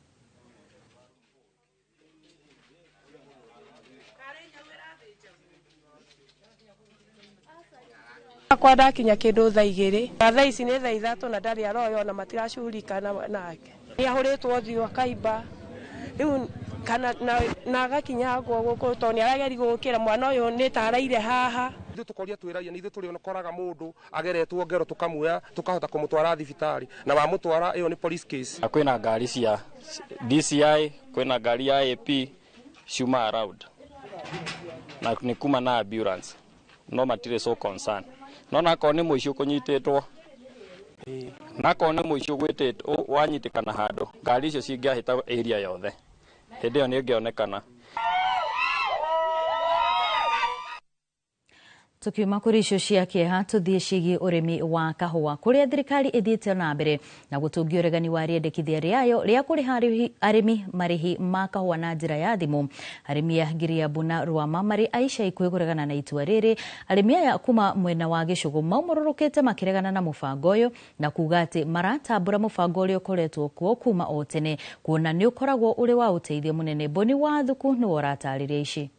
Akwa ndakinya kĩndũ thaa 2 na thaa ici nĩ thaa 3 na ndarĩ aroyo na matiracurika nake. Nĩ ahũrĩtwo ũthiũ akaimba rĩu kana na agakinyangwo gũkũ tondũ nĩ arageria gũkĩra mwana ũyũ nĩ ta araire haha. Ithuĩ tũkoria twĩ raia nĩ ithuĩ tũrĩkoraga mũndũ ageretwo ngero tũkamuoya tũkahota kũmũtwara thibitarĩ, na wamũtwara ĩyo nĩ police case. Kwĩna ngari cia DCI, kwĩna ngari ya AP ciuma around na nĩ kuma na ambulance, no matirĩ so concern. No nakorwo nĩ mũici ũkũnyitĩtwo, nakorwo nĩ mũici ũgwĩtĩtwo wanyitĩkana handũ, ngari icio cingĩahĩta area yothe hĩndĩ ĩyo nĩ ĩngĩonekana. Tukiuma kũrĩ icio cia kĩeha, tũthiĩ ciĩgiĩ ũrĩmi wa kahũa kũrĩa thirikari ĩthiĩte na mbere na gũtũngia ũregani wa rĩendekithia rĩayo rĩa kũrĩha arĩmi marĩhi ma kahũa na njĩra ya thimũ. Arĩmi a Ngiriambu na Rwama marĩ a ica ikuhĩ kũregana na itua rĩrĩ. Arĩmi aya kuma mwena wa Gĩcũgũ maumũrũrũkĩte makĩregana na mũbango ũyũ na kuga atĩ maratambũra mũbango ũrĩa ũkoretwo kuo kuma o tene, kuona nĩ ũkoragwo ũrĩ wa ũteithio mũnene. Boni wa Thuku nĩwe ũratarĩria ici.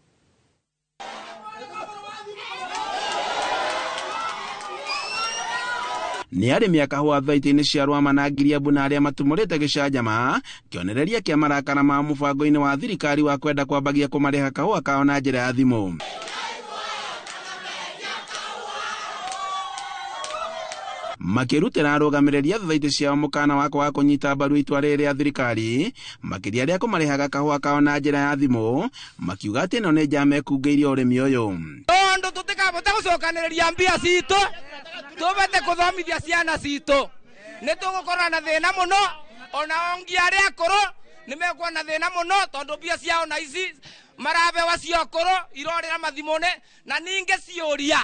Nĩ arĩmi a kahũa thaitĩ-inĩ cia Rwama na Ngiriambu na arĩa matumũrĩte gĩcanjama kĩonereria kĩa marakara ma mũbango-inĩ wa thirikari wa kwenda kwambagia kũmarĩha kahũa kao na njĩra ya thimũ. Makĩrutĩra arũgamĩrĩri a thaitĩ ciao mũkana wa kwaga kũnyita mbaru itua rĩrĩ rĩa thirikari, makĩria rĩa kũmarĩhaga kahũa kao na njĩra ya thimũ, makiuga atĩ ĩno nĩ njama ĩkungĩirie ũrĩmi ũyũ. Tondũ tũtikabota gũcokanĩrĩria mbia citũ tũbate kũthomithia ciana citũ, nĩ tũgũkorwo na thĩna mũno, ona ongi arĩa akũrũ nĩ mekuona thĩna mũno tondũ mbia ciao na ici marabewa cia ũkũrũ irorĩra mathimũ-inĩ, na ningĩ ciũria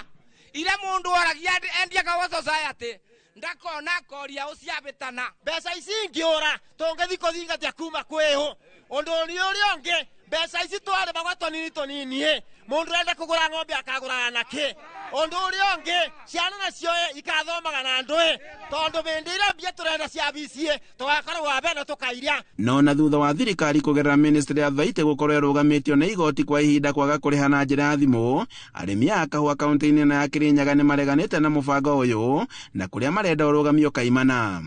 iria mũndũ oragia endia kahũa society ndakona koria ũciabĩtana. Mbeca ici ingĩũra tũngĩthiĩ kũthingatia kuma kwĩhũ ũndũ ũrĩa ũngĩ, mbeca ici twarĩmagwo tũnini tũnini, mũndũ ũrenda kũgũra ng'ombe akagũraga na kĩ? Ũndũ ũrĩa ũngĩ, ciana nacio ikathomaga na ndũĩ, tondũ hĩndĩ ĩrĩa mbia tũrenda cia BCA tũgakorwo wa mbere tũkairia. No na thutha wa thirikari kũgerera ministry ya thaitĩ gũkorwo ĩrũgamĩtio nĩ igoti kwa ihinda kwaga kũrĩha na njĩra ya thimũ, arĩmi a kahũa kaunti-inĩ ĩno ya Kĩrĩnyaga nĩ mareganĩte na mũbango ũyũ na kũrĩa marenda ũrũgamio kaimana.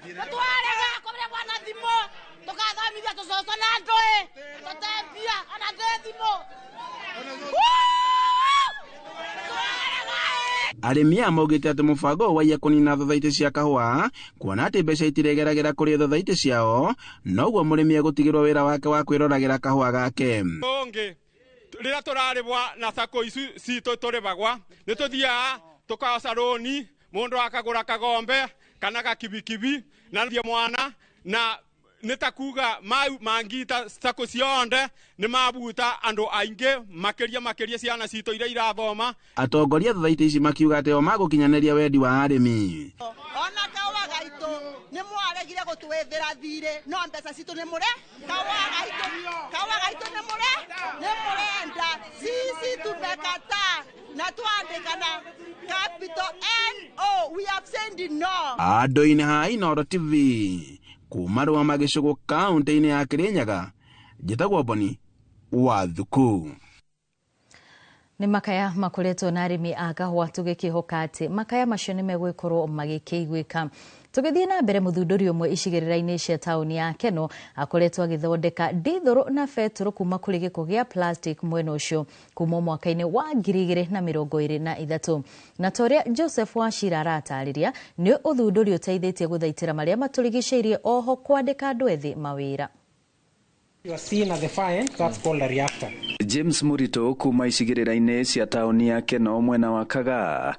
Tũtwarega kũrĩa bwana thimũ tũkathomithia tũcũcũ na ndũĩ tũtembia Arĩmi aya maugĩte atĩ mũbango ũyũ waiya kũnina thothaitĩ cia kahũa kuona atĩ mbeca itiregeragĩra kũrĩ thothaitĩ ciao, noguo mũrĩmi egũtigĩrwo wĩra wake wa kwĩroragĩra kahũa gake. Ũngĩ rĩrĩa tũrarĩbwa na sako ici citũ tũrĩbagwa nĩ tũthiaga tũkoca rũni mũndũ akagũra kagombe kana gakibikibi na thie mwana na nĩ ta kuga mau mangita sako cionde nĩ mabuta andũ aingĩ makĩria makĩria ciana citũ iria irathoma. Atongoria thothaitĩ ici makiuga atĩ o magũkinyanĩria wendi wa arĩmi. Ona kaũa gaitũ nĩ mwaregire gũtwĩthĩra thirĩ no mbeca citũ nĩ mũre kaũa gaitũ nĩ mũre nĩ mũrenda sisi tumekataa na twandĩkana capital NO, we have said no. Andũ-inĩ ha Inooro TV kuma Rwama gĩcũgũ kaũntĩ-inĩ ya Kĩrĩnyaga, njĩtagwo Boni wa Thuku. Nĩ makaya makoretwo na arĩmi a kahũa tũgĩkĩhoka atĩ makaya macio nĩ megũgĩkorwo magĩkĩiguĩka. Tũgĩthiĩ na mbere, mũthundũri ũmwe icigĩrĩra-inĩ cia taũni ya Keno akoretwo agĩthondeka ndithũrũ na betũrũ kuma kũrĩ gĩko gĩa plastic mwena ũcio kuma mwaka-inĩ wa 2023. Na ta ũrĩa Joseph Wachira aratarĩria, nĩ ũthundũri ũteithĩtie gũthaitĩra marĩa matũrigicĩirie oho kwandĩka andũ ethĩ mawĩra. You are seen at the fire, that's called a reactor. James Murito kuma icigĩrĩra-inĩ cia taũni ya Keno mwena wa Kagaa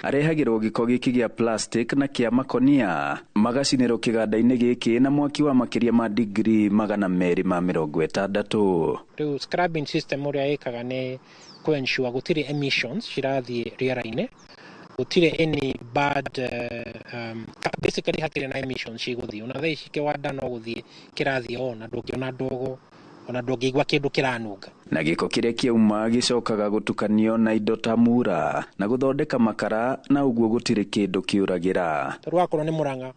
arehagĩrwo gĩko gĩkĩ gĩa plastic na kĩa makonia magacinĩrwo kĩganda-inĩ gĩkĩ na mwaki wa makĩria ma digrii 260. Rĩu scrubbing system ũrĩa ĩkaga nĩ kũ ensure gũtirĩ emissions cirathiĩ rĩera-inĩ, gũtirĩ any bad basically hatirĩ na emissions cigũthiĩ. Ona thaa ici kĩwanda no gũthiĩ kĩrathiĩ ona ndũngĩona ndogo ona ndũngĩigua kĩndũ kĩranunga. Na gĩko kĩrĩa kĩauma gĩcokaga gũtukanio na indo ta mura na gũthondeka makara na ũguo gũtirĩ kĩndũ kĩũragĩra. Tondũ wakorwo nĩ Murang'a,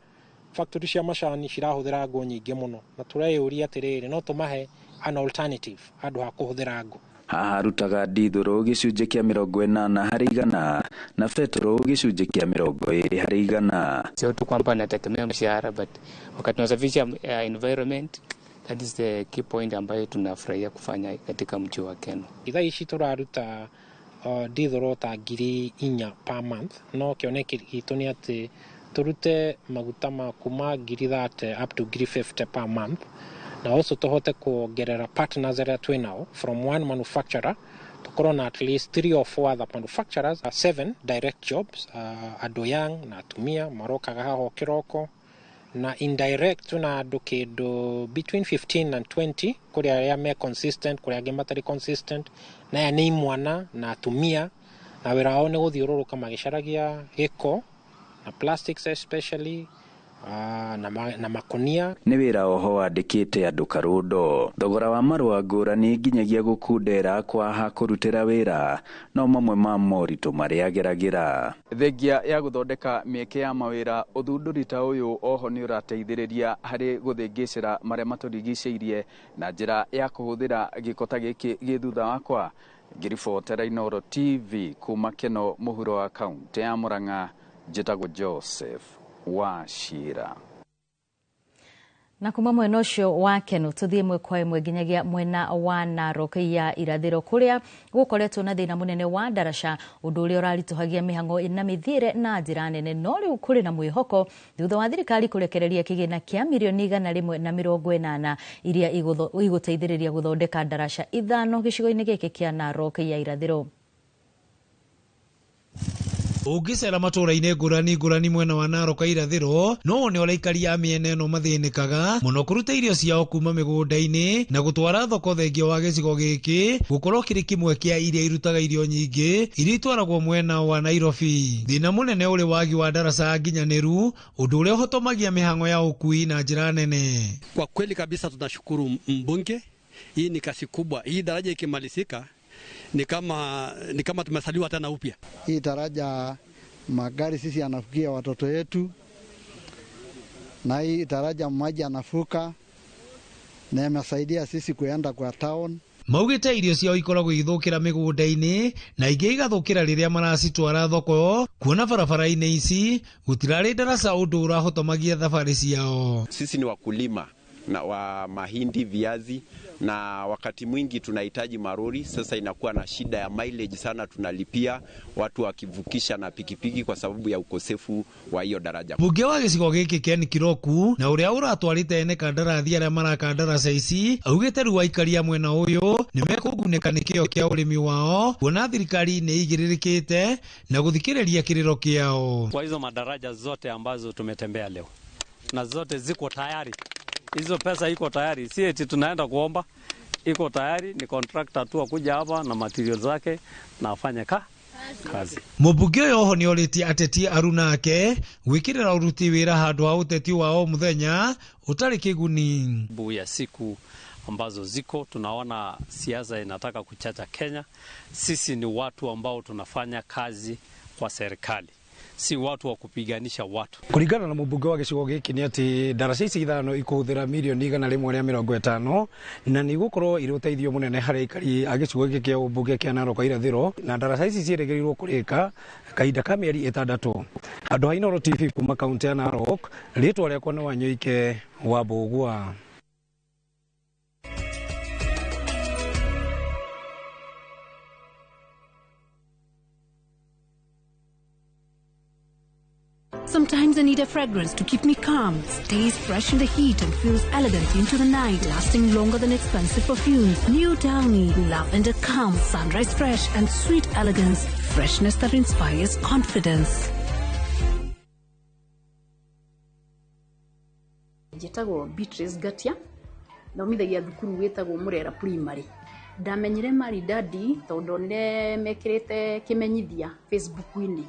factory cia macani cirahũthĩra ngũ nyingĩ mũno na tũreyũria atĩrĩrĩ, no tũmahe an alternative handũ ha kũhũthĩra ngũ. Haha arutaga ndithũrũ gĩcunjĩ kĩa 80 harĩ igana na betũrũ gĩcunjĩ kĩa 20 harĩ igana. Sio tu kwamba nategemea mshahara, but wakati tunasafisha environment, that is the key point ambayo tunafurahia kufanya katika mji wa Keno. Thaa ici tũraruta ndithũrũ ta 4,000 per month, no kĩoneki gitũ nĩ atĩ tũrute maguta ma kuma 30,000 up to 50,000 per month, na also tũhote kuongerera partners arĩa twĩ nao from one manufacturer tũkorwo na at least 3 or 4 other manufacturers, 7 direct jobs, andũ young na atumia marokaga haha o kĩroko, na indirect tuna andũ kĩndũ between 15 and 20 kũrĩ arĩa me consistent, kũrĩ angĩ matarĩ consistent, na aya nĩ imwana na atumia, na wĩra wao nĩ gũthiũrũrũka magĩcaragia gĩko na plastics especially na makonia. Nĩ wĩra oho wandĩkĩte andũ karũndo. Thogora wa marũa ngũrani nginyagia gũkundera kwa kũrutĩra wĩra no mamwe ma moritũ marĩa ageragĩra. Thengia ya gũthondeka mĩeke ya mawĩra, ũthundũri ta ũyũ oho nĩ ũrateithĩrĩria harĩ gũthĩngĩcĩra marĩa matũrigicĩirie na njĩra ya kũhũthĩra gĩko ta gĩkĩ gĩ thutha wakwa. Ngĩribotera Inooro TV kuma Keno mũhuro wa kaũntĩ ya Murang'a, njĩtagwo Joseph Wachira. Na kuma mwena ũcio wa Keno tũthiĩ ĩmwe kwa ĩmwe nginyagia mwena wa Narok ya irathĩro kũrĩa gũkoretwo na thĩna mũnene wa ndaraca, ũndũ ũrĩa ũraritũhagia mĩhang'o na mĩthiĩre na njĩra nene, no rĩu kũrĩ na mwĩhoko thutha wa thirikari kũrekereria kĩgĩna kĩa mirioni 180 iria igũteithĩrĩria gũthondeka ndaraca 5 gĩcigo-inĩ gĩkĩ kĩa Narok ya irathĩro. Ũngĩcera matũũra-inĩ ngũrani ngũrani mwena wa Narok irathĩro, no wone ũrĩa aikari a mĩena ĩno mathĩnĩkaga mũno kũruta irio ciao kuma mĩgũnda-inĩ na gũtwara thoko, thengia wa gĩcigo gĩkĩ gũkorwo kĩrĩ kĩmwe kĩa iria irutaga irio nyingĩ iria itwaragwo mwena wa Nairobi. Thĩna mũnene ũrĩ wagi wa ndaraca nginyanĩru, ũndũ ũrĩa ũhotomagia mĩhang'o ya ũkui na njĩra nene. Kwa kweli kabisa tunashukuru mbunge, hii ni kasi kubwa. Hii daraja ikimalizika ni kama tumesaliwa tena upya. Hii daraja magari sisi yanafukia watoto wetu, na hii daraja maji yanafuka na imesaidia sisi kuenda kwa town. Maugĩte irio ciao ikoragwo igĩthũkĩra mĩgũnda-inĩ na ingĩ igathũkĩra rĩrĩa maracitwara thoko, kuona barabara-inĩ ici gũtirarĩ ndaraca, ũndũ ũrahotomagia thabarĩ ciao. Sisi ni wakulima na wa mahindi, viazi, na wakati mwingi tunahitaji marori. Sasa inakuwa na shida ya mileage sana, tunalipia watu wakivukisha na pikipiki kwa sababu ya ukosefu wa hiyo daraja. Mbunge wa gĩcigo gĩkĩ Ken Kiroku na ũrĩa ũratwarĩte ene kandarathi arĩa marakandaraca ici augĩte rĩu aikari a mwena ũyũ nĩ mekũgunĩka nĩ kĩo kĩa ũrĩmi wao kuona thirikari nĩ ĩigĩrĩrĩkĩte na gũthikĩrĩria kĩrĩro kĩao. Kwa hizo madaraja zote ambazo tumetembea leo na zote ziko tayari, hizo pesa iko tayari, si eti tunaenda kuomba, iko tayari. Ni contractor tu akuja hapa na material zake na afanye kazi. Mũmbunge ũyũ oho nĩorĩtie ateti aruna ake gwĩkĩrĩra ũruti wĩra handũ ha ũteti wa o mũthenya ũtarĩ kĩguni. Bu ya siku ambazo ziko tunaona siasa inataka kuchacha Kenya. Sisi ni watu ambao tunafanya kazi kwa serikali, si watu wa kupiganisha watu. Kũringana na mũmbunge wa gĩcigo gĩkĩ nĩ atĩ ndaraca ici ithano ikũhũthĩra mirioni 150 na nĩ igũkorwo irĩ ũteithio mũnene harĩ aikari a gĩcigo gĩkĩ kĩa ũmbunge kĩa Narok Irathĩro, na ndaraca ici ciĩrĩgĩrĩirwo kũrĩka kahinda ka mĩeri 6. Handũ ha Inooro TV kuma kaũntĩ ya Narok, rĩtwa rĩakwa nĩ Wanyoike wa Mbũgua. Sometimes I need a fragrance to keep me calm, stays fresh in the heat and feels elegant into the night, lasting longer than expensive perfumes. New Downy, lavender calm, sunrise fresh and sweet elegance, freshness that inspires confidence. Njĩtagwo Beatrice Ngatia, thomithagia thukuru wĩtagwo Murera Primary. Ndamenyire Maridadi tondũ ndonire mekĩrĩte kĩmenyithia Facebook-inĩ.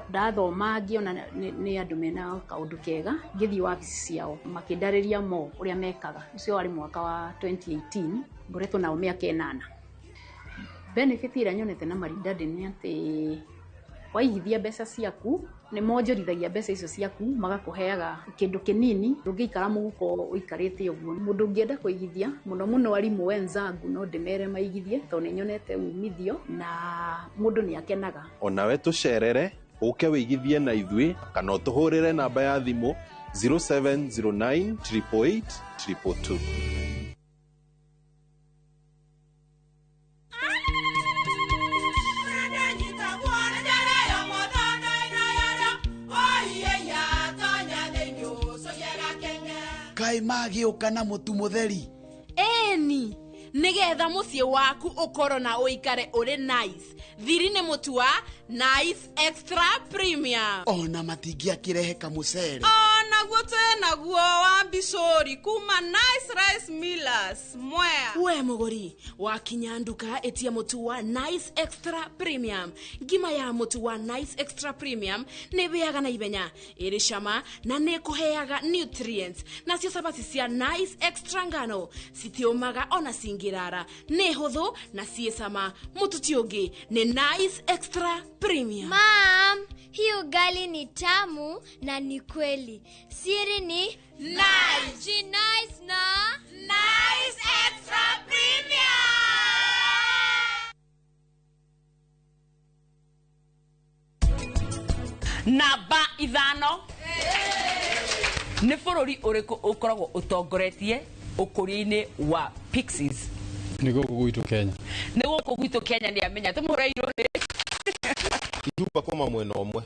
Ndathoma ngĩona nĩ andũ mena kaũndũ kega, ngĩthiĩ wabici ciao makĩndarĩria mo ũrĩa mekaga. Ũcio warĩ mwaka wa 2018, ngoretwo nao mĩaka 8. Benefit ĩrĩa nyonete na Maridadi nĩ atĩ waigithia mbeca ciaku nĩ monjorithagia mbeca icio ciaku magakũheaga kĩndũ kĩnini ndũngĩikara mũhuko ũikarĩte ũguo. Mũndũ ũngĩenda kũigithia mũno mũno arimũ wenzangu no ndĩmere maigithie tondũ nĩ nyonete umithio na mũndũ nĩ akenaga. Onawe tũcerere ũke wĩigithie na ithuĩ kana ũtũhũrĩre namba ya thimũ 0709 888 222. Kaĩ magĩũka na mũtu mũtheri? Ĩni, nĩgetha mũciĩ waku ũkorwo na ũikare ũrĩ nice. Thiri nĩ mũtu wa Nice Extra Premium. Ona matingĩakĩrehe kamũcere. Onaguo twĩnaguo wa mbicũri kuma Nice Rice Millers Mwea. We mũgũri wakinya nduka ĩtia mũtu wa Nice Extra Premium. Ngima ya mũtu wa Nice Extra Premium nĩ ĩhĩaga na ihenya, ĩrĩ cama na nĩ ĩkũheaga nutrients. Nacio cabaci cia Nice Extra ngano citiũmaga ona cingĩrara, nĩ hũthũ na ciĩ cama. Mũtu ti ũngĩ nĩ Nice Extra Premium. Mom, hii ugali ni tamu na ni kweli. Siri ni Nice. Nice na Nice Extra Premium. Namba 5 nĩ bũrũri ũrĩkũ ũkoragwo ũtongoretie ũkũria-inĩ wa pixies? Nĩ gũkũ gwitũ Kenya. Nĩ gũkũ gwitũ Kenya nĩ amenya tũmũreirwo nĩ itunda kuma mwena ũmwe.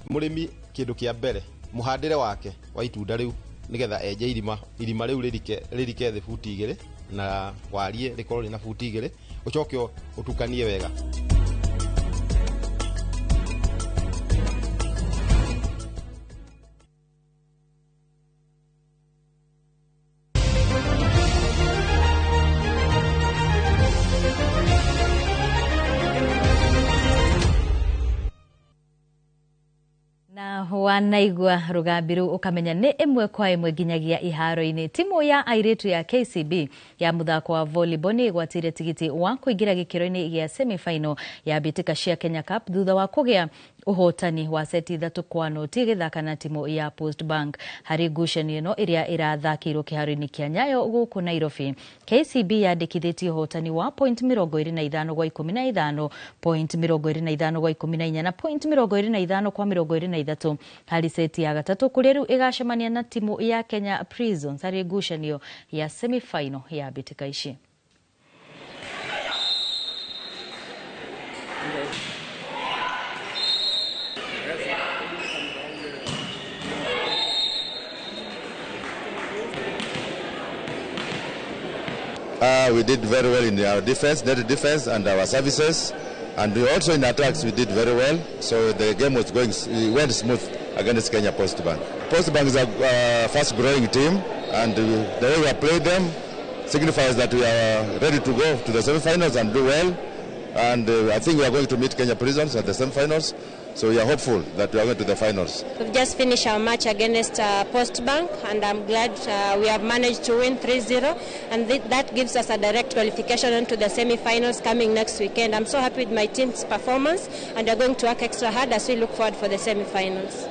Mũrĩmi kĩndũ kĩa mbere mũhandĩre wake wa itunda rĩu nĩgetha enje irima, irima rĩu rĩrike thĩ buti 2 na warie rĩkorwo rĩna buti 2, ũcoke ũtukanie wega. Wanaigua rũgambi rũu ũkamenya nĩ ĩmwe kwa ĩmwe nginyagia iharo-inĩ. Timu ya airĩtu ya KCB ya mũthako wa volleyball nĩ ĩgwatĩire tigiti wa kũingĩra gĩkĩro-inĩ gĩa semi-final ya mbĩtĩka cia Kenya Cup thutha wa kũgĩa ũhotani wa seti 3-0 ĩgĩthaka na timu ya Post Bank. Harĩ ngucanio ĩno ĩrĩa ĩrathakĩirwo kĩharo-inĩ kĩa Nyayo gũkũ Nairobi, KCB yandĩkithĩtie ũhotani wa point 25 kwa 15, point 25 kwa 14 na point 25 kwa 25 3 harĩ seti ya gatatũ kũrĩa rĩu ĩgacemania na timu ya Kenya Prisons harĩ ngucanio ya semi-final ya mbĩtĩka ici. We did very well in our defense, net defense and our services, and we also in attacks we did very well. So the game was going, it went smooth against Kenya Post Bank. Post Bank is a fast-growing team, and the way we have played them signifies that we are ready to go to the semi-finals and do well. And I think we are going to meet Kenya Prisons at the semi-finals. So we are hopeful that we are going to the finals. We've just finished our match against Post Bank, and I'm glad we have managed to win 3-0, and that gives us a direct qualification onto the semi-finals coming next weekend. I'm so happy with my team's performance, and we're going to work extra hard as we look forward for the semi-finals.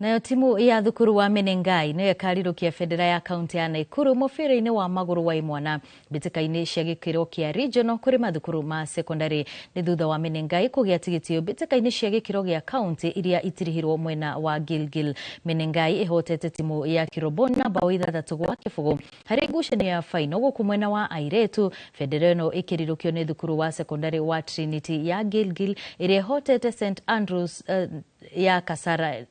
Nayo timu ya thukuru wa Menengai niyo ĩkarirũkia bendera ya kaunti ya Nakuru mũbira-inĩ wa magũrũ wa imwana mbĩtĩka-inĩ cia gĩkĩro kĩa regional kũrĩ mathukuru ma secondary. Nĩ thutha wa Menengai kũgĩa tigiti mbĩtĩka-inĩ cia gĩkĩro gĩa kaunti iria itirihirwo mwena wa Gilgil. Menengai ĩhotete timu ya Kirobon na bao 6-0 harĩ ngucanio ya final gũkũ mwena wa airĩtu. Bendera ĩno ĩkĩrirũkio nĩ thukuru wa secondary wa Trinity ya Gilgil ĩrĩa ĩhotete St Andrews ya Kasara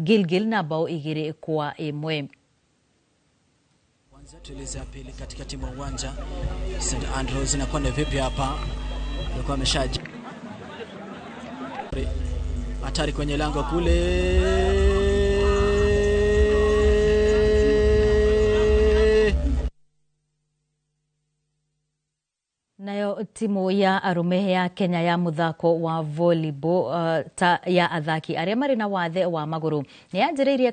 Gilgil na bao 2-1. Kwanza tueleze ya pili katika timu ya uwanja St Andrews inakwenda vipi hapa? Alikuwa ameshaji hatari kwenye lango kule. Nayo timu ya arume ya Kenya ya muthako wa volleyball ta ya athaki aria mari na wathe wa maguru ni yanjiriirie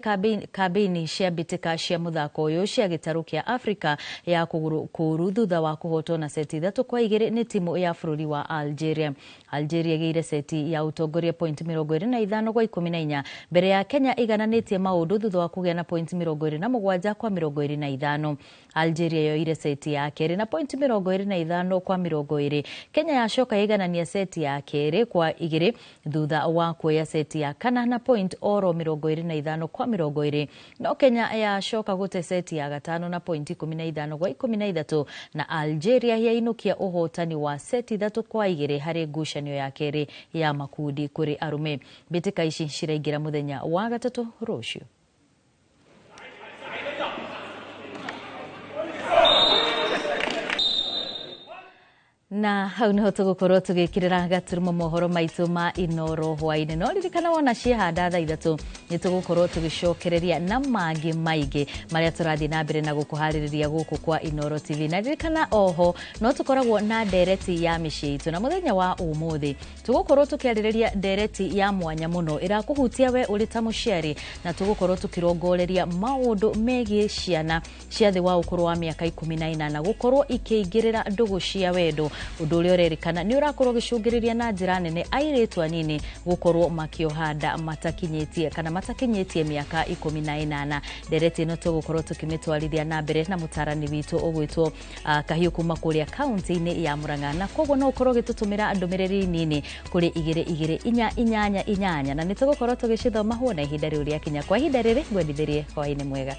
kambeini cia mbitika cia muthako uyu cia gitaru kia Afrika ya kuguru kuru thutha wa kuhotwo na seti 3-2 ni timu ya bururi wa Algeria. Algeria ĩgĩire seti ya utongoria point 25 kwa 14 mbere ya Kenya igananitie maundu thutha wa kugĩa na point 27 kwa 25. Algeria yoire seti ya keri na point 25 kwa 20. Kenya yacoka iganania seti ya keri kwa 2 thutha wa kuoya seti ya kana na point oro 25 kwa 20. No Kenya yacoka gute seti ya gatano na point 15 kwa 13 na Algeria yainukia uhotani wa seti 3 kwa 2 hari ngucanio ya keri ya makundi kuri arume. Mbitika ici ciraingira muthenya wa gatatu rucio. Na hau niho tugukorwo tugikirira gaturumo mohoro maitu ma Inoro hwaini. No ririkana wona ciahanda thaa 3 ni tugukorwo tugicokereria na mangi maingi maria turathie na mbere na gukuhaririria guku kwa Inoro TV. Na ririkana oho no tukoragwo na ndereti ya miciĩ itu, na muthenya wa umuthi tugukorwo tukiaririria ndereti ya mwanya muno irakuhutia we uri ta muciari, na tugukorwo tukirongoreria maundu megie ciana cia thi wa ukuru wa miaka 18 gukorwo ikiingirira ndugu cia wendo, undu uria urerikana ni urakorwo gicungiriria na njira nene airitu anini gukorwo makioha nda matakinyitie kana matakinyitie miaka 18. Ndereti ino tugukorwo tukimitwarithia na mbere na mutarani witu ugwitwo Kahiu kuma kuria kaunti-ini ya Murang'a, na koguo no ukorwo gitutumira ndumiriri nini kuri 2 2 4 8 8 na nitugukorwo tugicithoma huo na ihinda riu riakinya. Kwa ihinda riri ngwendithirie hwaini mwega.